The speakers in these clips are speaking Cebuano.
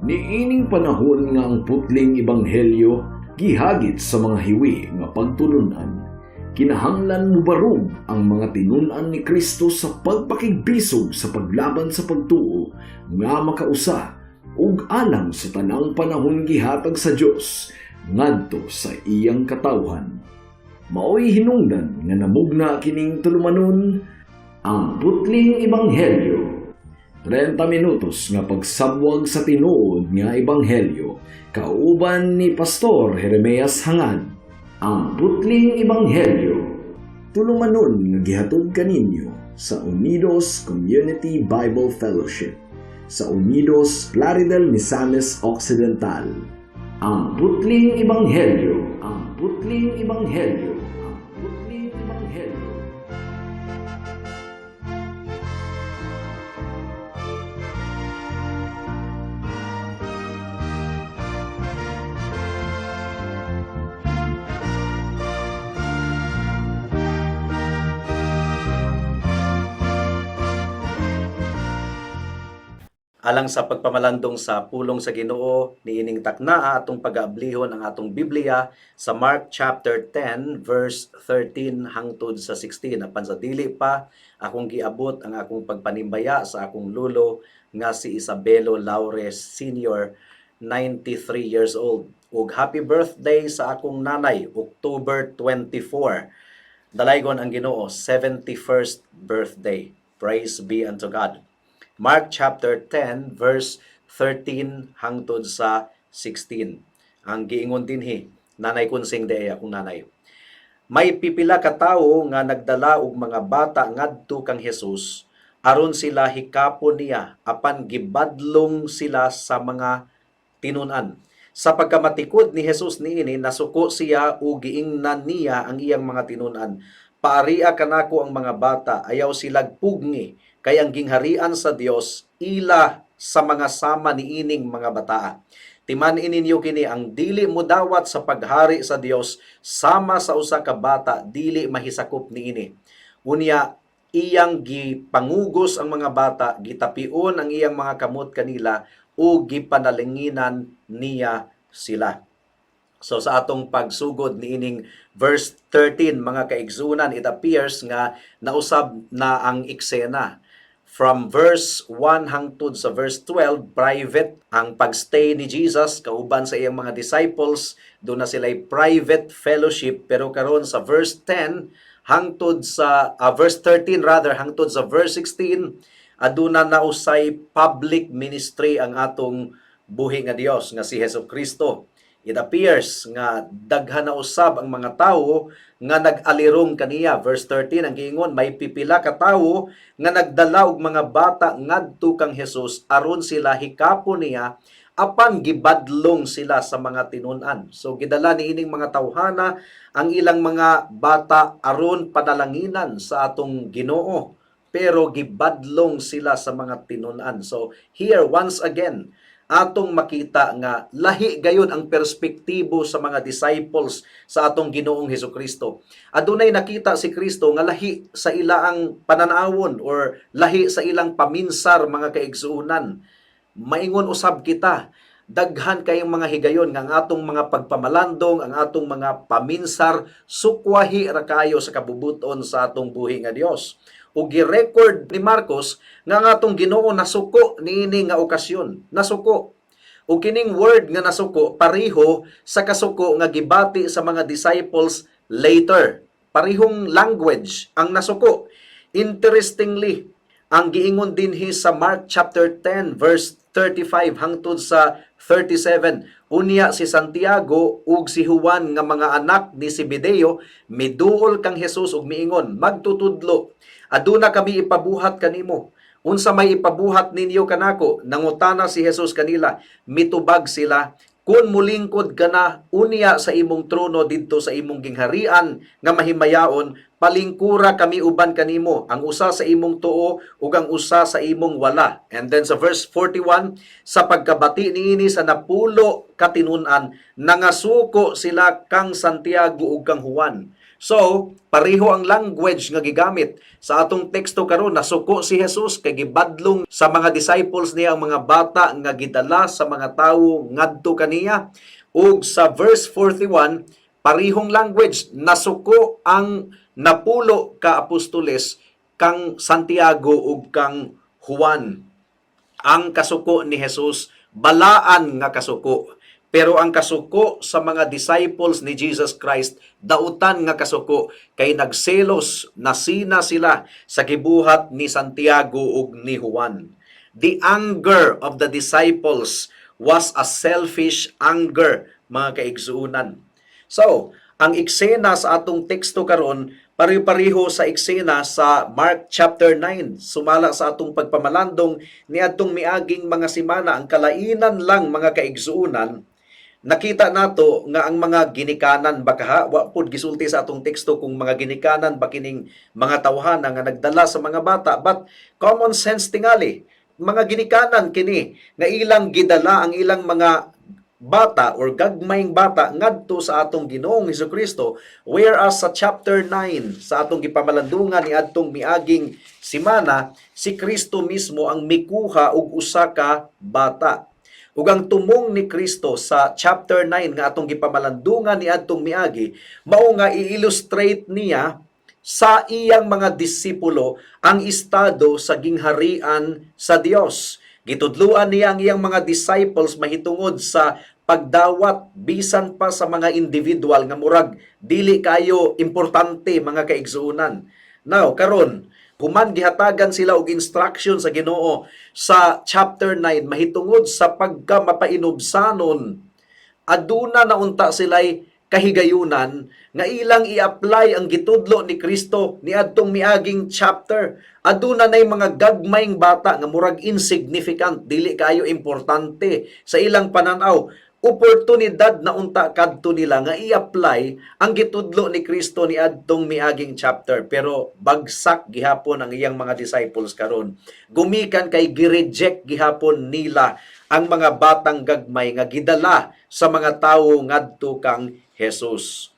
Niining panahon nga ang putling ebanghelyo gihagit sa mga hiwi nga pagtulunan, kinahanglan mubarog ang mga tinun-an ni Kristo sa pagpakigbisog sa paglaban sa pagtuo nga makausa ug alang sa tanang panahon gihatag sa Dios ngadto sa iyang katawhan. Maoy hinungdan nga namugna kining tulumanon, Ang Putling Ebanghelyo. 30 minutos nga pagsabwag sa tinuod nga ebanghelyo kauban ni Pastor Jeremias Hangad. Ang Putling Ebanghelyo. Tulumanon nga gihatod kaninyo sa Unidos Community Bible Fellowship sa Unidos, Plaridel, Misamis Occidental. Ang Putling Ebanghelyo. Ang Putling Ebanghelyo. Ang Putling Ebanghelyo. Alang sa pagpamalandong sa pulong sa Ginoo niining taknaa, atong pag-aablihon ang atong Biblia sa Mark chapter 10 verse 13 hangtod sa 16. Apan sa dili pa, akong giabot ang akong pagpanimbaya sa akong lulo nga si Isabelo Laures Sr., 93 years old, ug happy birthday sa akong nanay, October 24. Dalaygon ang Ginoo, 71st birthday. Praise be unto God. Mark chapter 10 verse 13 hangtod sa 16. Ang giingon dinhi, Nanay Kunsing de akong nanay. May pipila ka tawo nga nagdala og mga bata ngadto kang Jesus aron sila hikapon niya, apan gibadlong sila sa mga tinun-an. Sa pagkamatikod ni Jesus niini, nasuko siya ug giingnan niya ang iyang mga tinun-an: "Paaria kanako ang mga bata, ayaw sila pugni, kay ang gingharian sa Dios ila sa mga sama niining mga bataa. Timan-i ninyo kini, ang dili modawat sa paghari sa Dios sama sa usa ka bata, dili mahisakop niini." Unya iyang gipangugos ang mga bata, gitapion ang iyang mga kamot kanila ug gipanalanginan niya sila. So sa atong pagsugod niining verse 13, mga kaigsunan, it appears nga nausab na ang eksena. From verse 1 hangtod sa verse 12, private ang pagstay ni Jesus kauban sa iyang mga disciples, duna sila'y private fellowship, pero karon sa verse 10 hangtod sa verse 13 rather hangtod sa verse 16, aduna na usay public ministry ang atong buhi nga Dios nga si Hesus Kristo. It appears nga daghan na usab ang mga tawo nga nag-alirong kaniya. Verse 13 ang giingon, may pipila ka tawo nga nagdala og mga bata ngadto kang Jesus aron sila hikapon niya, apan gibadlong sila sa mga tinun-an. So gidala niining mga tawhana ang ilang mga bata aron panalanginan sa atong Ginoo, pero gibadlong sila sa mga tinun-an. So here once again atong makita nga lahi gayon ang perspektibo sa mga disciples sa atong Ginoong Hesukristo. Adunay nakita si Kristo nga lahi sa ilaang pananawon or lahi sa ilang paminsar, mga kaigsuonan. Maingon usab kita, daghan kayong mga higayon nga ang atong mga pagpamalandong, ang atong mga paminsar, sukwahi ra kayo sa kabubuton sa atong buhi nga Dios. Ug gi-record ni Marcos nga ang atong Ginoo nasuko niini nga okasyon. Nasuko. Ug kining word nga nasuko pareho sa kasuko nga gibati sa mga disciples later. Parehong language ang nasuko. Interestingly, ang giingon dinhi sa Mark chapter 10 verse 35 hangtod sa 37, unya si Santiago ug si Juan nga mga anak ni Zebedeo miduol kang Jesus ug miingon, "Magtutudlo, aduna kami ipabuhat kanimo." "Unsa may ipabuhat ninyo kanako?" nangutana si Jesus kanila. Mitubag sila, "Kun mulingkod ka na unya sa imong trono didto sa imong gingharian nga mahimayaon, Palingkura kami uban kanimo, ang usa sa imong tuo ug ang usa sa imong wala." And then sa verse 41, sa pagkabati niini sa 10 ka tinun-an, nangasuko sila kang Santiago ug kang Juan. So, pareho ang language nga gigamit sa atong teksto karon. Nasuko si Jesus kay gibadlong sa mga disciples niya ang mga bata nga gidala sa mga tawo ngadto kaniya. Ug sa verse 41, parehong language, nasuko ang 10 ka apostoles kang Santiago ug kang Juan. Ang kasuko ni Jesus, balaan nga kasuko. Pero ang kasuko sa mga disciples ni Jesus Christ, dautan nga kasuko kay nagselos, nasina sila sa gibuhat ni Santiago ug ni Juan. The anger of the disciples was a selfish anger, mga kaigsuunan. So, ang eksena sa atong teksto karon pare-pareho sa eksena sa Mark chapter 9. Sumala sa atong pagpamalandong niadtong miaging mga simana, ang kalainan lang, mga kaigsuunan, nakita nato nga ang mga ginikanan bakaha, wa pud gisulti sa atong teksto kung mga ginikanan ba kining mga tawhana nga nagdala sa mga bata, but common sense tingali mga ginikanan kini nga ilang gidala ang ilang mga bata or gagmayng bata ngadto sa atong Ginoong Hesukristo, whereas sa chapter 9 sa atong gipamalandungan ni adtong miaging simana, si Kristo mismo ang mikuha og usa ka bata. Ug ang tumong ni Kristo sa chapter 9 nga atong gipamalandungan ni adtong miagi mao nga i-illustrate niya sa iyang mga disipulo ang estado sa gingharian sa Dios. Gitudluan niya ang iyang mga disciples mahitungod sa pagdawat bisan pa sa mga individual nga murag dili kayo importante, mga kaigsuonan. Now, karon, human gihatagan sila og instruction sa Ginoo sa chapter 9 mahitungod sa pagka mapainubsanon, aduna na unta sila'y kahigayunan nga ilang i-apply ang gitudlo ni Kristo niadtong miaging chapter. Aduna nay mga gagmayng bata nga murag insignificant, dili kayo importante sa ilang pananaw. Oportunidad na unta kadto nila nga i-apply ang gitudlo ni Kristo niadtong miaging chapter, pero bagsak gihapon ang iyang mga disciples karon gumikan kay gi-reject gihapon nila ang mga batang gagmay nga gidala sa mga tawo ngadto kang Jesus.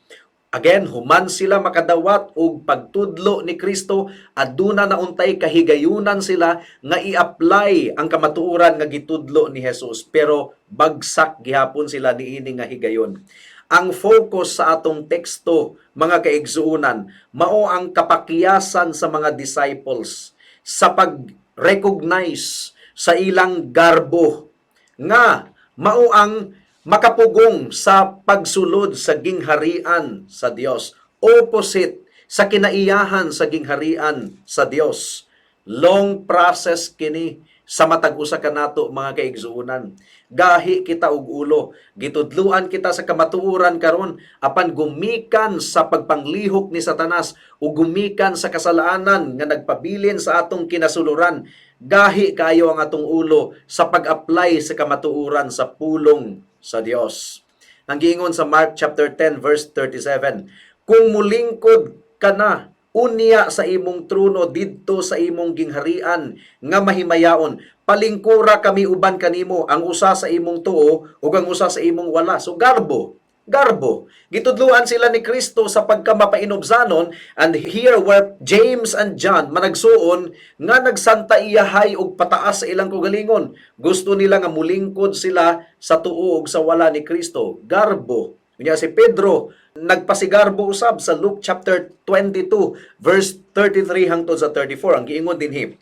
Again, human sila makadawat og pagtudlo ni Kristo, aduna na untay kahigayunan sila nga i-apply ang kamatuoran nga gitudlo ni Jesus. Pero bagsak gihapon sila niini nga higayon. Ang focus sa atong teksto, mga kaigsuunan, mao ang kapakyasan sa mga disciples sa pag-recognize sa ilang garbo nga mao ang makapugong sa pagsulod sa gingharian sa Dios, opposite sa kinaiyahan sa gingharian sa Dios. Long process kini sa matag usa kanato, mga kaigsuonan. Gahi kita og ulo, gitudluan kita sa kamatuoran karon, apan gumikan sa pagpanglihok ni Satanas ug gumikan sa kasalanan nga nagpabilin sa atong kinasuluran, gahi kayo ang atong ulo sa pag-apply sa kamatuoran sa pulong sa Dios. Ang giingon sa Mark chapter 10 verse 37, "Kung mulingkod ka na unya sa imong trono didto sa imong gingharian nga mahimayaon, palingkura kami uban kanimo, ang usa sa imong tuo ug ang usa sa imong wala." So garbo, garbo. Gitudluan sila ni Kristo sa pagkamapainubsanon, and here were James and John, managsuon nga nagsantaiyahay og pataas sa ilang kaugalingon. Gusto nila nga mulingkod sila sa tuo ug sa wala ni Kristo. Garbo. Unya si Pedro nagpasigarbo usab sa Luke chapter 22 verse 33 hangtod sa 34. Ang giingon dinhi,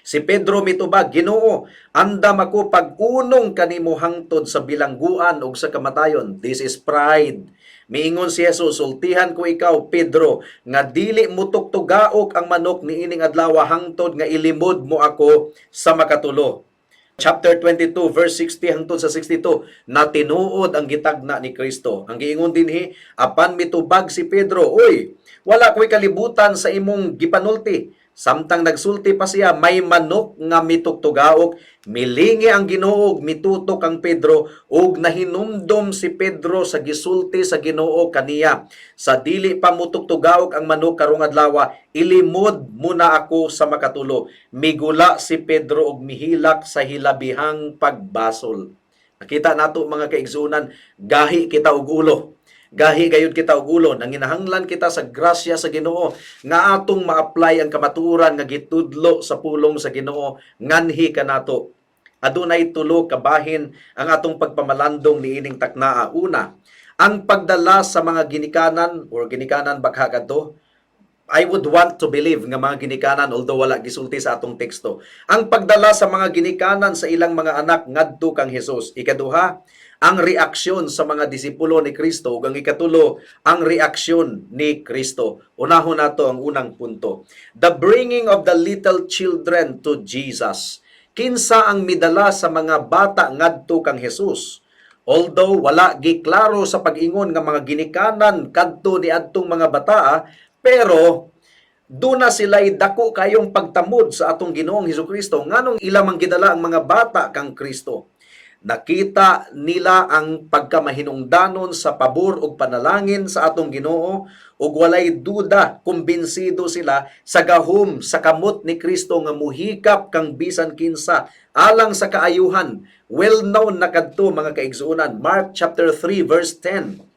si Pedro mitubag, "Ginoo, andam ako pag-unong kanimo hangtod sa bilangguan ug sa kamatayon." This is pride. Miingon si Jesus, "Sultihan ko ikaw, Pedro, nga dili mo tuktugaok ang manok niining adlaw hangtod nga ilimod mo ako sa makatulo." Chapter 22 verse 60 hangtod sa 62, na tinuod ang gitagna ni Kristo. Ang giingon dinhi, apan mitubag si Pedro, "Uy, wala ko'y kalibutan sa imong gipanulti. Samtang nagsulti pa siya, may manok nga mitugtugaok. Milingi ang Ginoo ug mitutok kang Pedro, ug nahinumdom si Pedro sa gisulti sa Ginoo kaniya: "Sa dili pa mutugtugaok ang manok karong adlaw, ilimod mo na ako sa makatulo." Migula si Pedro ug mihilak sa hilabihang pagbasol. Nakita nato, mga kaigsunan, gahi kita og ulo. Gahi gayud kita og ulo, nanginahanglan kita sa grasya sa Ginoo nga atong ma-apply ang kamatuoran nga gitudlo sa pulong sa Ginoo nganhi kanato. Adunay tulo ka bahin ang atong pagpamalandong niining taknaa. Una, ang pagdala sa mga ginikanan or ginikanan bakha kadto. I would want to believe nga mga ginikanan, although wala gisulti sa atong teksto. Ang pagdala sa mga ginikanan sa ilang mga anak ngadto kang Hesus. Ikaduha, ang reaksyon sa mga disipulo ni Kristo, ug ang ikatulo, ang reaksyon ni Kristo. Unahon nato ang unang punto. The bringing of the little children to Jesus. Kinsa ang midala sa mga bata ngadto kang Hesus? Although wala giklaro sa pag-ingon nga mga ginikanan kadto ni adtong mga bataa, pero duna sila'y dako kayong pagtamod sa atong Ginoong Hesukristo, nganong ila mang gidala ang mga bata kang Kristo. Nakita nila ang pagkamahinungdanon sa pabor ug panalangin sa atong Ginoo ug walay duda, kumbinsido sila sa gahom sa kamot ni Kristo nga muhikap kang bisan kinsa alang sa kaayuhan. Well known na kadto, mga kaigsuonan, Mark chapter 3 verse 10.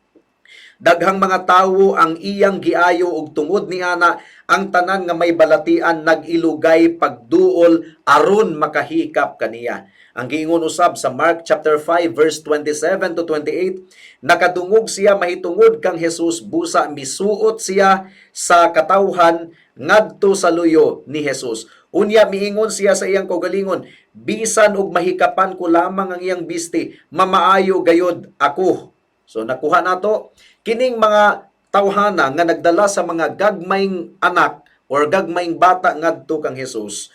Daghang mga tawo ang iyang giayo, ug tungod niana ang tanan nga may balatian nag-ilugay pagduol aron makahikap kaniya. Ang giingon usab sa Mark chapter 5 verse 27 to 28, nakadungog siya mahitungod kang Jesus, busa misuot siya sa katawhan ngadto sa luyo ni Jesus. Unya miingon siya sa iyang kaugalingon, "Bisan og mahikapan ko lamang ang iyang bisti, mamaayo gayod ako." So nakuha nato kining mga tawhana nga nagdala sa mga gagmayng anak or gagmayng bata ngadto kang Jesus.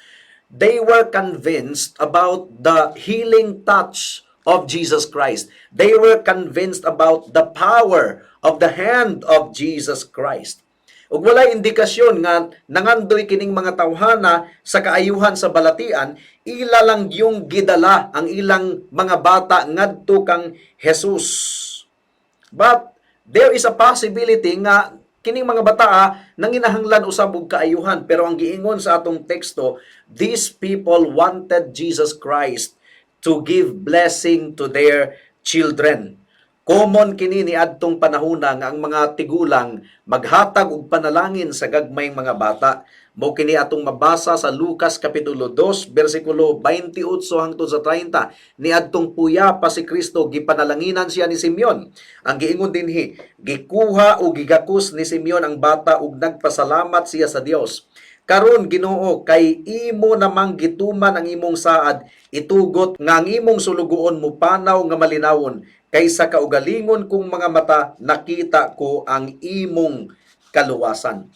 They were convinced about the healing touch of Jesus Christ. They were convinced about the power of the hand of Jesus Christ. Ug walay indikasyon nga nangandoy kining mga tawhana sa kaayuhan sa balatian, ila lang yung gidala ang ilang mga bata ngadto kang Jesus. But there is a possibility nga kining mga bataa nanginahanglan usab og kaayuhan, pero ang giingon sa atong teksto, these people wanted Jesus Christ to give blessing to their children. Common kini ni adtong panahona nga ang mga tigulang maghatag og panalangin sa gagmayng mga bata. Mao kini atong mabasa sa Lucas kapitulo 2 bersikulo 28 hangtod sa 30. Niadtong puya pa si Kristo, gipanalanginan siya ni Simeon. Ang giingon dinhi, gikuha o gigakos ni Simeon ang bata ug nagpasalamat siya sa Dios. "Karon, Ginoo, kay imo namang gituman ang imong saad, itugot nga ang imong sulugoon mupanaw nga malinawon, kay sa kaugalingon kong mga mata nakita ko ang imong kaluwasan."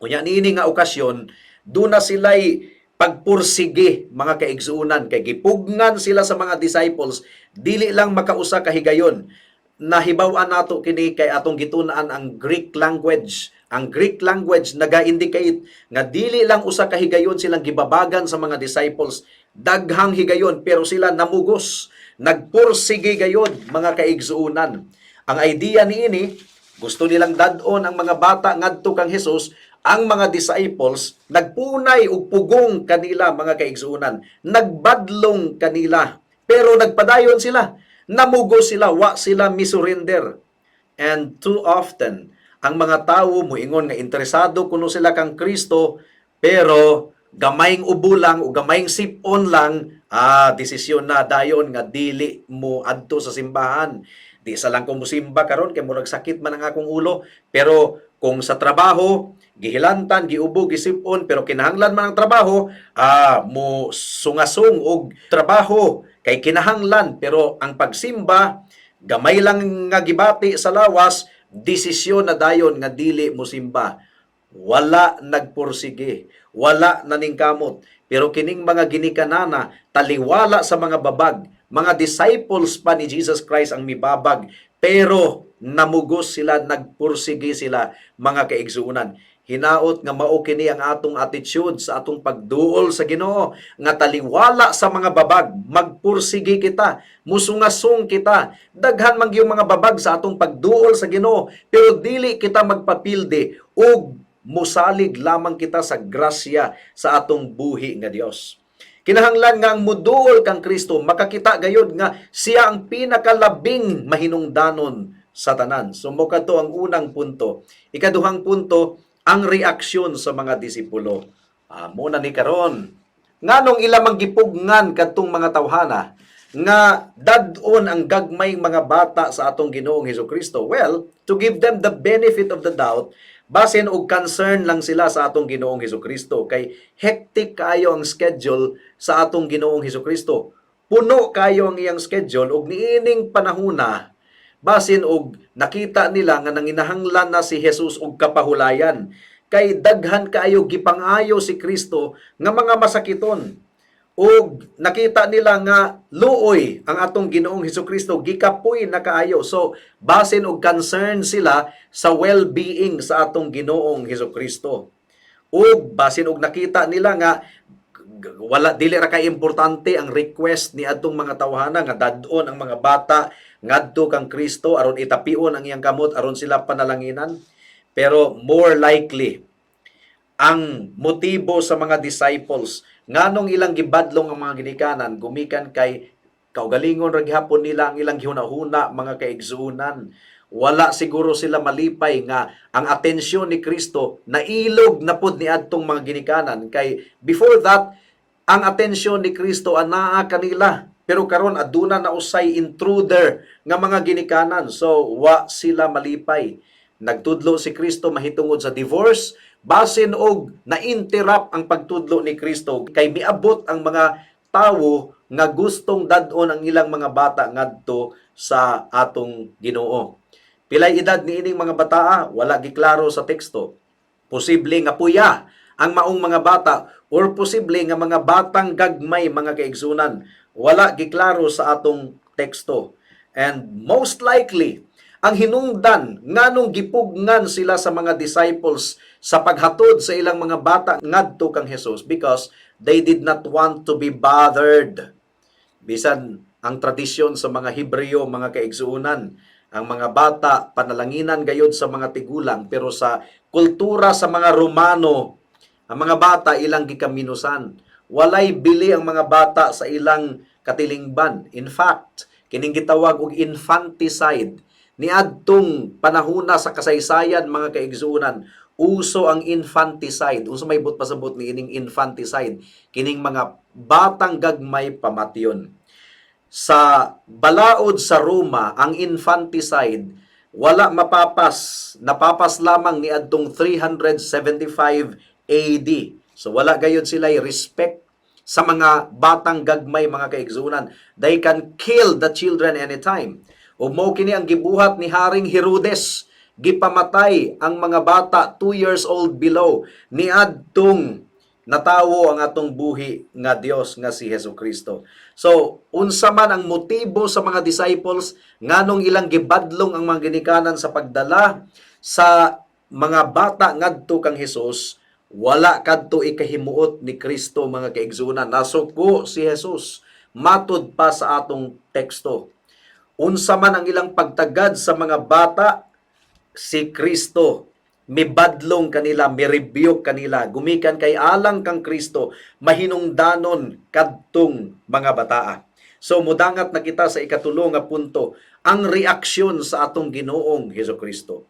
Unya niini nga okasyon, duna sila'y pagpursige, mga kaigsuonan, kay gipugngan sila sa mga disciples dili lang makausa ka higayon. Nahibaw-an nato kini kay atong gitun-an ang Greek language. Ang Greek language naga-indicate nga dili lang usa ka higayon silang gibabagan sa mga disciples, daghang higayon, pero sila namugos, nagpursige gayod, mga kaigsuonan. Ang idea niini, gusto nilang dad-on ang mga bata ngadto kang Jesus. Ang mga disciples nagpunay og pugong kanila, mga kaigsuonan, nagbadlong kanila, pero nagpadayon sila, namugos sila, wa sila misurrender. And too often, ang mga tawo muingon nga interesado kuno sila kang Kristo, pero gamayng ubo lang o gamayng sipon lang, desisyon na dayon nga dili mo adto sa simbahan. "Di sa lang ko musimba karon kay murag sakit man ang akong ulo." Pero kung sa trabaho, gihilantan, giubo, gisipon, pero kinahanglan man ang trabaho, mo sungasong og trabaho kay kinahanglan. Pero ang pagsimba, gamay lang nga gibati sa lawas, desisyon na dayon nga dili mo simba. Wala nagpursige, wala naningkamot. Pero kining mga ginikanana, taliwala sa mga babag, mga disciples pa ni Jesus Christ ang mibabag, pero namugos sila, nagpursige sila, mga kaigsuonan. Hinaot nga mao kini ang atong attitude sa atong pagduol sa Ginoo, nga taliwala sa mga babag, magpursige kita, musungasong kita. Daghan man gyud mga babag sa atong pagduol sa Ginoo, pero dili kita magpapilde ug musalig lamang kita sa grasya sa atong buhi nga Dios. Kinahanglan nga ang muduol kang Kristo makakita gayod nga siya ang pinakalabing mahinungdanon sa tanan. So mo kadto ang unang punto. Ikaduhang punto, ang reaksyon sa mga disipulo. Mo na ni karon. Nganong ila mang gipugngan kadtong mga tawhana nga dad-on ang gagmay mga bata sa atong Ginoong Hesukristo? Well, to give them the benefit of the doubt, basin og concern lang sila sa atong Ginoong Hesukristo kay hectic kayo ang schedule sa atong Ginoong Hesukristo. Puno kayo ang iyang schedule ug niining panahona, basin og nakita nila nga nanginahanglan na si Jesus og kapahulayan kay daghan kaayo gipangayo si Kristo nga mga masakiton, ug nakita nila nga luoy ang atong Ginoong Hesukristo, gikapoy na kaayo. So basin og concern sila sa well-being sa atong Ginoong Hesukristo, ug basin og nakita nila nga wala, dili ra kay importante ang request ni adtong mga tawhana nga dad-on ang mga bata ngadto kang Kristo aron itapion ang iyang kamot aron sila panalanginan. Pero more likely, ang motibo sa mga disciples nganong ilang gibadlong ang mga ginikanan, gumikan kay kaugalingon ra gihapon nila ang ilang gihuna-huna, mga kaigsuonan. Wala siguro sila malipay nga ang atensyon ni Kristo nailog na pud ni adtong mga ginikanan, kay before that, ang atensyon ni Kristo anaa kanila, pero karon aduna na usay intruder nga mga ginikanan. So wa sila malipay. Nagtudlo si Kristo mahitungod sa divorce, basin og na-interrupt ang pagtudlo ni Kristo kay miabot ang mga tawo nga gustong dad-on ang ilang mga bata ngadto sa atong Ginoo. Pilay edad niining mga bataa? Wala giklaro sa teksto. Posible nga puya ang maong mga bata or posible nga mga batang gagmay, mga kaigsunan. Wala giklaro sa atong teksto. And most likely, ang hinungdan nganong gipugngan sila sa mga disciples sa paghatod sa ilang mga bata ngadto kang Jesus, because they did not want to be bothered. Bisan ang tradisyon sa mga Hebreo, mga kaigsuonan, ang mga bata panalanginan gayod sa mga tigulang, pero sa kultura sa mga Romano, ang mga bata ilang gikaminusan. Walay bili ang mga bata sa ilang katilingban. In fact, kining gitawag og infanticide niadtong panahuna sa kasaysayan, mga kaigsuonan, uso ang infanticide. Unsa may buot pasabot ni ining infanticide? Kining mga batang gagmay pamatyon. Sa balaod sa Roma, ang infanticide wala mapapas, napapas lamang niadtong 375 AD. So wala gayud sila respect sa mga batang gagmay, mga kaigsunan. They can kill the children anytime. Ug mao kini ang gibuhat ni Haring Herodes. Gipamatay ang mga bata 2 years old below niadtong natawo ang atong buhi nga Dios nga si Hesus Kristo. So, unsa man ang motibo sa mga disciples nganong ilang gibadlong ang mga ginikanan sa pagdala sa mga bata ngadto kang Hesus, wala kadto ikahimuot ni Kristo, mga kaigsunan. Nasuko si Jesus matud pa sa atong teksto. Unsa man ang ilang pagtagad sa mga bata, si Kristo mibadlong kanila, mirebuke kanila, gumikan kay alang kang Kristo, mahinungdanon kadtong mga bataa. So mudangat na kita sa ikatulo nga punto, ang reaksyon sa atong Ginoong Hesus Kristo.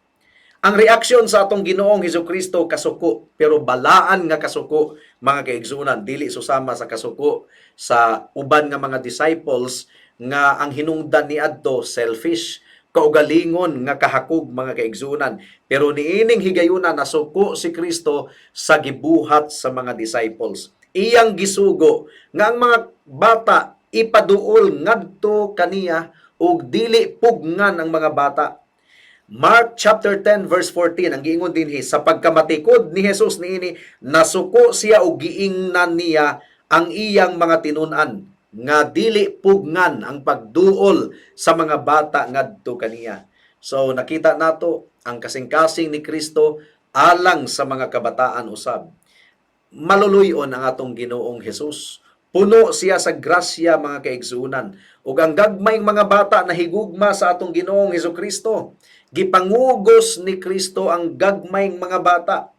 Ang reaksyon sa atong Ginoong Hesus Kristo, kasuko, pero balaan nga kasuko, mga kaigsunan, dili susama sa kasuko sa uban nga mga disciples nga ang hinungdan ni adto selfish, kaugalingon nga kahakog, mga kaigsunan. Pero niining higayuna, nasuko si Kristo sa gibuhat sa mga disciples. Iyang gisugo nga ang mga bata ipaduol ngadto kaniya ug dili pugngan ang mga bata. Mark chapter 10 verse 14 ang giingon dinhi, "Sa pagkamatikod ni Jesus niini, nasuko siya ug giingnan niya ang iyang mga tinun-an nga dili pugngan ang pagduol sa mga bata ngadto kaniya." So nakita nato ang kasing-kasing ni Kristo. Alang sa mga kabataan usab. Maluluyon ang atong Ginoong Hesus. Puno siya sa grasya, mga kaigsuonan. Ug ang gagmayng mga bata na higugma sa atong Ginoong Hesukristo. Gipangugos ni Kristo ang gagmayng mga bata.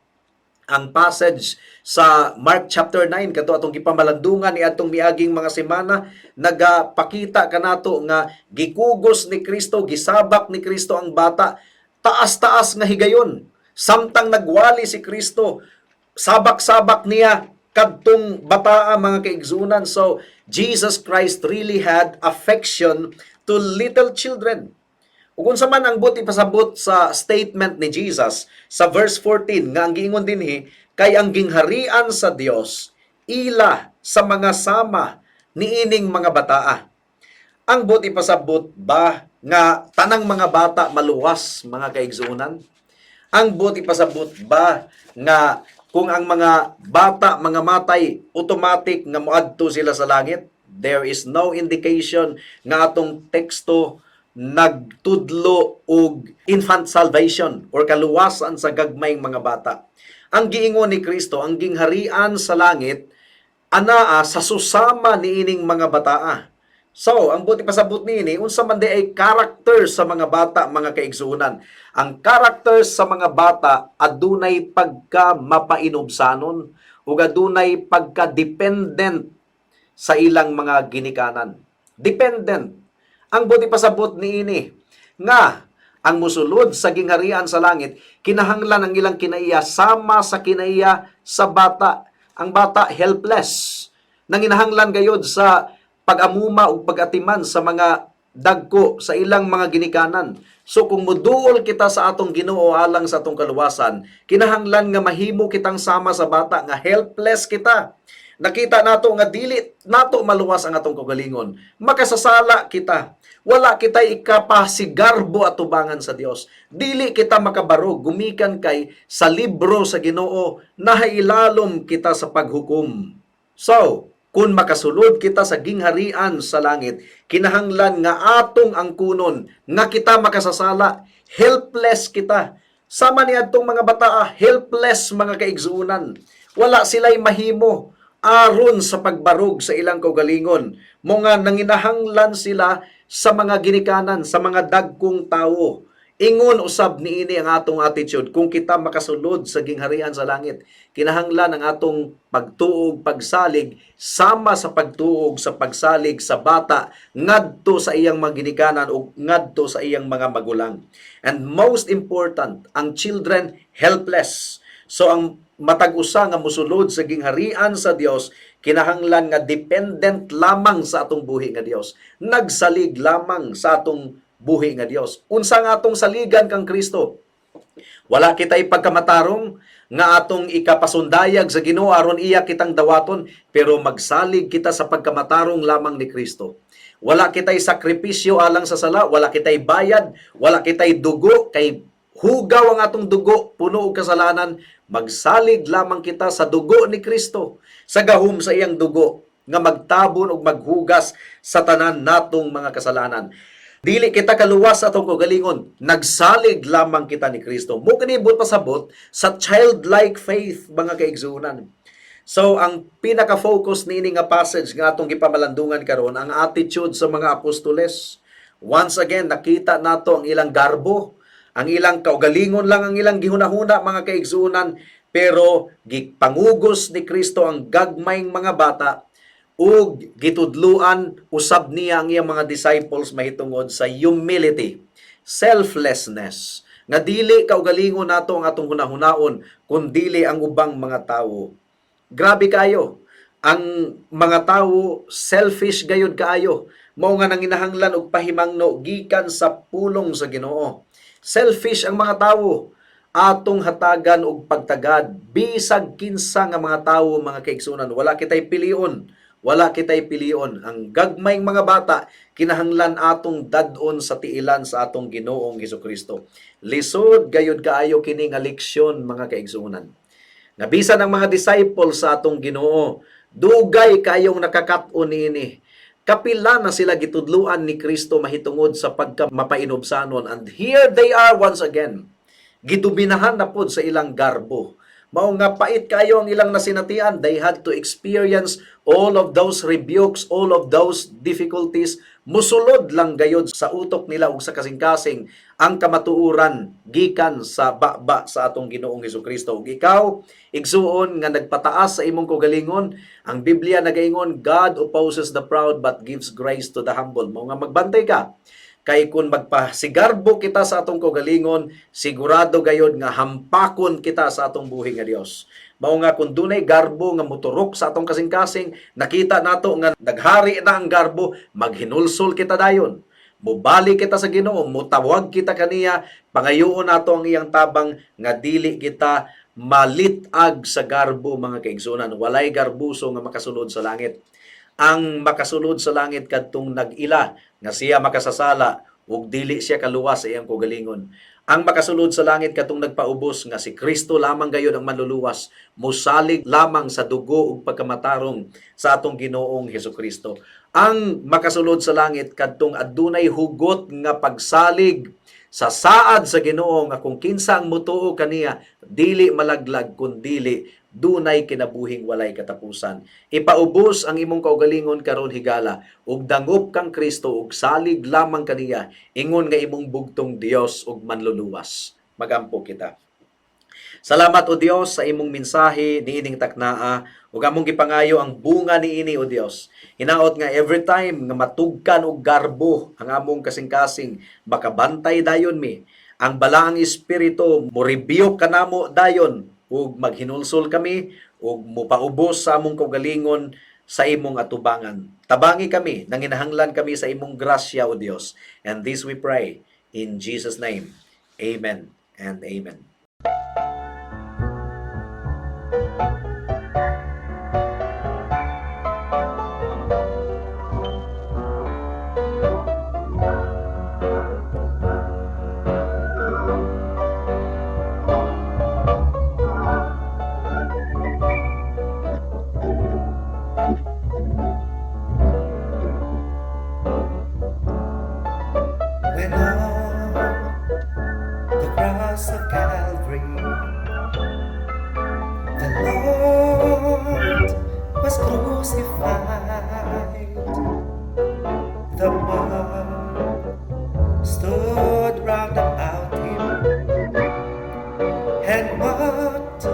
Ang passage sa Mark chapter 9 kato atong gipamalandungan ni atong miaging mga semana nagapakita kanato nga gikugos ni Kristo, gisabak ni Kristo ang bata taas-taas nga higayon. Samtang nagwali si Kristo, sabak-sabak niya kadtong bataa, mga kaigsuonan. So Jesus Christ really had affection to little children. Ug unsa man ang buot ipasabot sa statement ni Jesus sa verse 14 nga ang giingon dinhi kay ang gingharian sa Dios ila sa mga sama niining mga bataa? Ang buot ipasabot ba nga tanang mga bata maluwas, mga kaigsuonan? Ang buot ipasabot ba nga kung ang mga bata mga matay, automatic nga moadto sila sa langit? There is no indication nga atong teksto nagtudlo og infant salvation or kaluwasan sa gagmayng mga bata. Ang giingon ni Kristo, ang gingharian sa langit anaa sa susama niining mga bataa. So, ang buot ipasabot niini, unsa man diay karakter sa mga bata, mga kaigsuonan? Ang karakter sa mga bata, adunay pagka mapainubsanon ug adunay pagka dependent sa ilang mga ginikanan. Dependent. Ang buot ipasabot niini nga ang musulod sa gingharian sa langit kinahanglan ang ilang kinaiya sama sa kinaiya sa bata. Ang bata, helpless. Nanginahanglan gayod sa pag-amuma ug pag-atiman sa mga dagko, sa ilang mga ginikanan. So kung muduol kita sa atong Ginoo alang sa atong kaluwasan, kinahanglan nga mahimo kitang sama sa bata nga helpless kita. Nakita nato nga dili nato maluwas ang atong kaugalingon. Makasasala kita. Wala kita ikapasigarbo atubangan sa Dios. Dili kita makabarog gumikan kay sa libro sa Ginoo nahailalom kita sa paghukom. So, kung makasulod kita sa gingharian sa langit, kinahanglan nga atong angkunon nga kita makasasala, helpless kita. Sama ni atong mga bataa, helpless, mga kaigsuonan. Wala sila'y mahimo aron sa pagbarog sa ilang kaugalingon. Mao nga nanginahanglan sila sa mga ginikanan, sa mga dagkong tawo. Ingon usab niini ang atong attitude kung kita makasulod sa gingharian sa langit. Kinahanglan ang atong pagtuog, pagsalig sama sa pagtuog sa pagsalig sa bata ngadto sa iyang mga ginikanan o ngadto sa iyang mga magulang. And most important, ang children, helpless. So ang matag usa nga musulod sa gingharian sa Dios kinahanglan nga dependent lamang sa atong buhi nga Dios. Nagsalig lamang sa atong buhi nga Dios. Unsa nga atong saligan kang Kristo? Wala kita'y pagkamatarong nga atong ikapasundayag sa Ginoo aron iya kitang dawaton, pero magsalig kita sa pagkamatarong lamang ni Kristo. Wala kita'y sakripisyo alang sa sala, wala kita'y bayad, wala kita'y dugo kay hugaw ang atong dugo, puno og kasalanan. Magsalig lamang kita sa dugo ni Kristo, sa gahom sa iyang dugo nga magtabon ug maghugas sa tanan natong mga kasalanan. Dili kita kaluwas sa atong kaugalingon, nagsalig lamang kita ni Kristo. Mao kini buot pasabot sa childlike faith, mga kaigsuonan. So ang pinaka-focus niini nga passage nga atong gipamalandungan karon, ang attitude sa mga apostoles. Once again, nakita nato ang ilang garbo, ang ilang kaugalingon lang ang ilang gihunahuna, mga kaigsuonan, pero gipangugos ni Kristo ang gagmayng mga bata ug gitudluan usab niya ang iyang mga disciples mahitungod sa humility, selflessness, nga dili kaugalingon nato ang atong hunahunaon kun dili ang ubang mga tawo. Grabe kayo. Ang mga tawo, selfish gayud kaayo. Mao nga nanginahanglan og pahimangno gikan sa pulong sa Ginoo. Selfish ang mga tawo. Atong hatagan og pagtagad bisag kinsa nga mga tawo, mga kaigsuonan. Wala kitay pilion. Wala kitay pilion. Ang gagmayng mga bata kinahanglan atong dad-on sa tiilan sa atong Ginoong Hesukristo. Lisod gayud kaayo kini nga leksyon, mga kaigsuonan. Nga bisan ang mga disciples sa atong Ginoo, dugay kayong nakakat-on niini. Kapila na sila gitudluan ni Kristo mahitungod sa pagka mapainubsanon, and here they are once again. Gidominahan na pod sa ilang garbo. Mao nga pait kayo ang ilang nasinatian. They had to experience all of those rebukes, all of those difficulties. Musulod lang gayod sa utok nila ug sa kasing-kasing ang kamatuoran gikan sa baba sa atong Ginoong Hesukristo. Ug ikaw, igsuon nga nagpataas sa imong kaugalingon, ang Biblia nagaingon, "God opposes the proud but gives grace to the humble." Mao nga magbantay ka. Kay kung magpasigarbo kita sa atong kaugalingon, sigurado gayod nga hampakon kita sa atong buhi nga Dios. Mao nga kung dunay garbo nga muturok sa atong kasing-kasing, nakita nato nga naghari na ang garbo, maghinulsol kita dayon. Mubalik kita sa Ginoo, mutawag kita kaniya, pangayoon nato ang iyang tabang nga dili kita malitag sa garbo, mga kaigsunan. Walay garbuso nga makasulod sa langit. Ang makasulod sa langit kadtong nag-ila nga siya makasasala ug dili siya kaluwas sa iyang kaugalingon. Ang makasulod sa langit katong nagpaubos nga si Kristo lamang gayud ang manluluwas, musalig lamang sa dugo ug pagkamatarong sa atong Ginoong Hesukristo. Ang makasulod sa langit kadtong adunay hugot nga pagsalig sa saad sa Ginoo nga kung kinsa ang mutuo kaniya dili malaglag kun dili dunay kinabuhing walay katapusan. Ipaubos ang imong kaugalingon karon, higala, ug dangop kang Kristo ug salig lamang kaniya ingon nga imong bugtong Dios ug manluluwas. Magampo kita. Salamat, O Dios, sa imong mensahe niining taknaa ug among gipangayo ang bunga niini, O Dios. Hinaot nga every time nga matugkan og garbo ang among kasing-kasing, makabantay dayon mi. Ang Balaang Espiritu mo-rebuke kanamo dayon ug maghinulsol kami ug mopaubos sa among kaugalingon sa imong atubangan. Tabangi kami, nanginahanglan kami sa imong grasya, O Dios. And this we pray in Jesus' name. Amen and amen. When on the cross of Calvary, the Lord was crucified, the mob stood round about him and mocked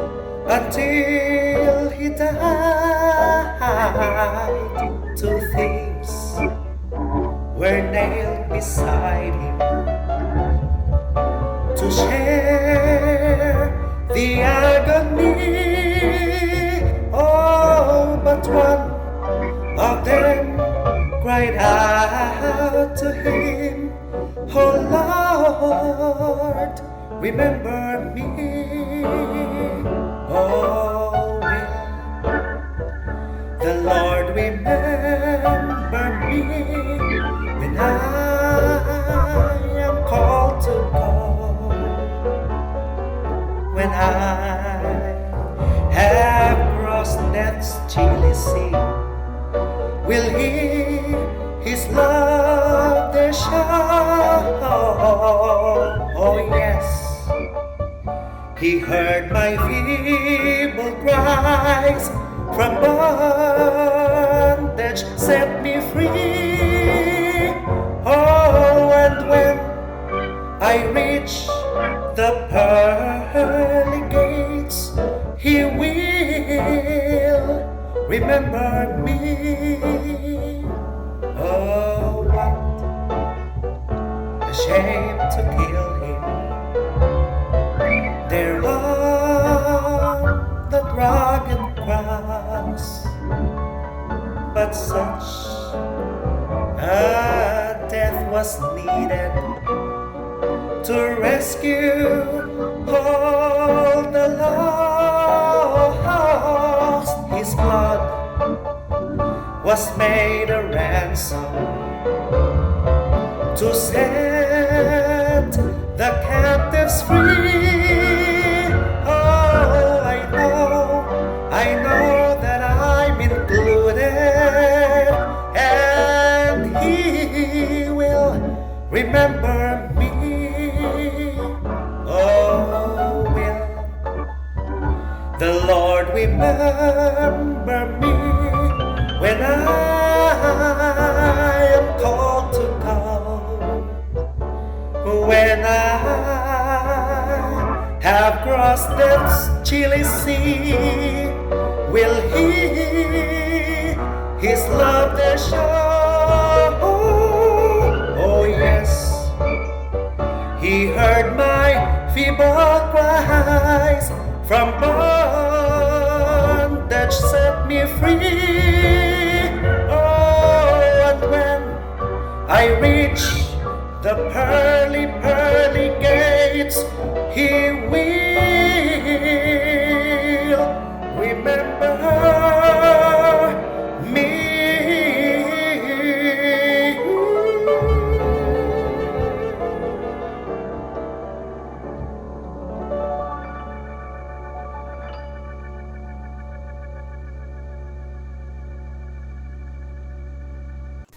until he died. Two thieves were nailed beside him to share the agony. Oh, but one of them cried out to him, "Oh Lord, remember me." Oh, will the Lord remember me when I am called to go? When I have crossed death's chilly sea, will he his love there show? Oh yes, he heard my feeble cries, from bondage set me free. Oh, and when I reach the pearly gates, he will remember me. Oh, what a shame to kill him there on that rugged cross. But such a death was needed to rescue all the lost. His blood was made a ransom to set the captives free. Oh, I know that I'm included, and he will remember me. Oh, The Lord remember me when I am called to come? When I have crossed death's chilly sea, will He His love there show? Oh yes, He heard my feeble cries, from bondage set me free. Oh, and when I reach the pearly, pearly gates, He will remember me.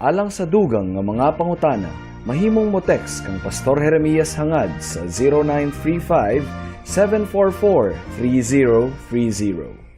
Alang sa dugang nga mga pangutana, mahimong mo text kang Pastor Jeremias Hangad sa 0935 744 3030.